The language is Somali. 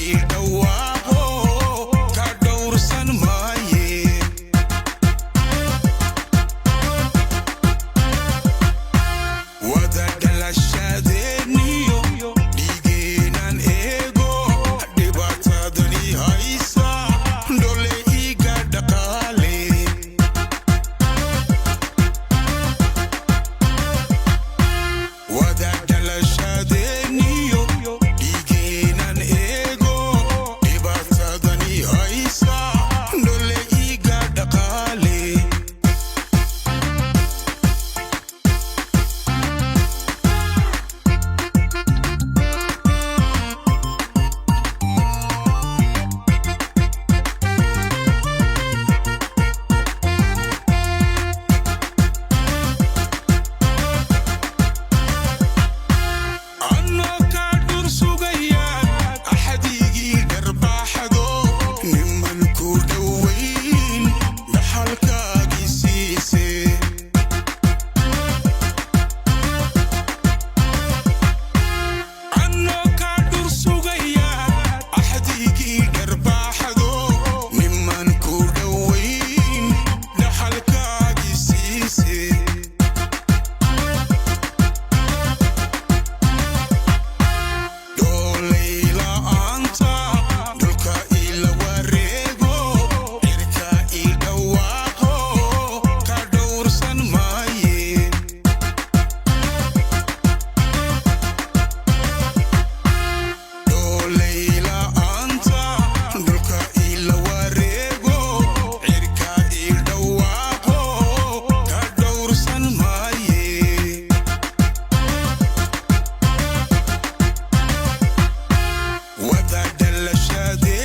Ii dhawaaqo, ka dhowrsan maaye. Wada dhalashadeeniyo dhiigeenan eego, dhibaatadani haysa, dhole iga dhaqaale. Wada dhalashadeeniyo dhiigeenan eego, dhibaatadani haysa, dhole iga dhaqaale. Anoo kaa dhur sugaya, axadigii dharbaaxado, niman ku dhowayn dhaxalkaagii siise. Anoo kaa dhur sugaya, axadigii dharbaaxado, niman ku dhowayn dhaxalkaagii siise. Dhoolay la'aanta dhulka ila wareego, cirka ii dhawaaqo, ka dhowrsan maaye. Dhoolay la'aanta dhulka ila wareego, cirka ii dhawaaqo, ka dhowrsan maaye. Wada dhalashadeeniyo